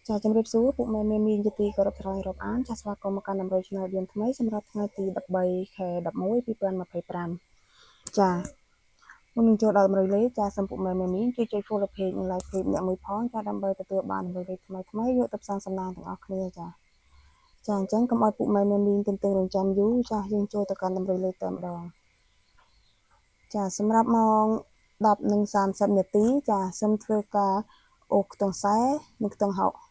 ចាជំរាបសួរពុកម៉ែមេមីងជាទីគោរពស្រឡាញ់រាប់អានចាស្វាគមន៍មកកាន់តម្រុយឆ្នោតយន្តថ្មីសម្រាប់ថ្ងៃទី13ខែ11 2025ចាមុននឹងចូលដល់តម្រុយលេខចាសូមពុកម៉ែមេមីងជួយចុច follow page និង like page អ្នកមួយផងចាដើម្បីទទួលបានតម្រុយលេខថ្មីថ្មីយកទៅផ្សងសំណាងទាំងអស់គ្នាចាចាអញ្ចឹងកុំឲ្យពុកម៉ែមេមីងទន្ទឹងរង់ចាំយូរចាយើងចូលទៅកាន់តម្រុយលេខតែម្ដងចាសម្រាប់ម៉ោង10:30នាទីចាសូមធ្វើការអូសខ្ទង់40និងខ្ទង់60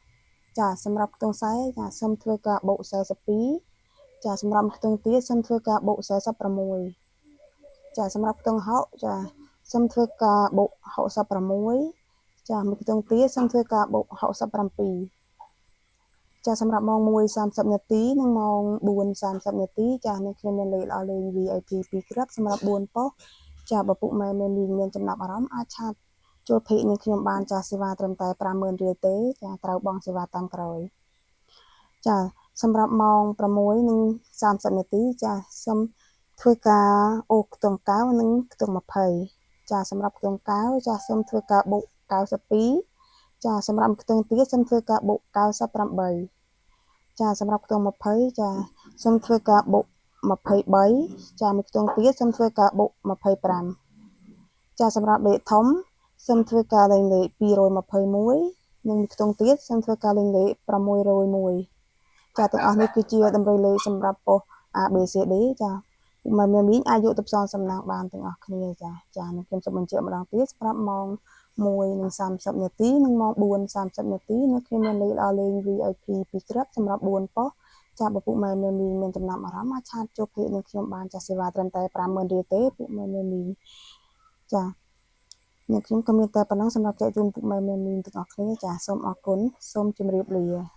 ចាសម្រាប់ខ្ទង់40ចាសូមធ្វើការបូក42ចាសម្រាប់ខ្ទង់ទៀតសូមធ្វើការបូក46ចាសម្រាប់ខ្ទង់60ចាសូមធ្វើការបូក66ចាមួយខ្ទង់ទៀតសូមធ្វើការបូក67ចាសម្រាប់ម៉ោង1:30នាទីនិងម៉ោង4:30នាទីចានេះខ្ញុំមានលេខល្អលេង VIP 2គ្រាប់សម្រាប់4ប៉ុស្តិ៍ចាបើពុកម៉ែមេមីងមានចំណាប់អារម្មណ៍អាច chat ចូល page នេះខ្ញុំបានចាសេវាត្រឹមតែ50000រៀលទេចាត្រូវបង់សេវាតាមក្រោយចាសម្រាប់ម៉ោង6:30នាទីចាសូមធ្វើការអូសខ្ទង់9និងខ្ទង់20ចាសម្រាប់ខ្ទង់9ចាសូមធ្វើការបូក92ចាសម្រាប់ខ្ទង់ទៀតសូមធ្វើការបូក98ចាសម្រាប់ខ្ទង់20ចាសូមធ្វើការបូក23ចាមួយខ្ទង់ទៀតសូមធ្វើការបូក25ចាសម្រាប់លេខធំសូមធ្វើការលេងលេខ221និងខ្ទង់ទៀតសូមធ្វើការលេងលេខ601ចាទាំងអស់នេះគឺជាតម្រុយលេខសម្រាប់ប៉ុស្តិ៍ A B C D ចាពុកម៉ែមីងអាចយកទៅផ្សងសំណាងបានទាំងអស់គ្នាចាចានឹងខ្ញុំសូមបញ្ជាក់ម្ដងទៀតសម្រាប់ម៉ោង1:30នាទីនិងម៉ោង4:30នាទីនៅខ្ញុំមានលេខល្អលេង VIP 2គ្រាប់សម្រាប់4ប៉ុស្តិ៍ចាបើពុកម៉ែមីងមានចំណាប់អារម្មណ៍អាច chat ចូល page នឹងខ្ញុំបានចាសេវាត្រឹមតែ50000រៀលទេពុកម៉ែមីងចាអ្នកខ្ញុំក៏មានតែប៉ុណ្ណឹងសម្រាប់ចែកជូនពុកម៉ែមេមីងទាំងអស់គ្នាចាសូមអរគុណសូមជម្រាបលា។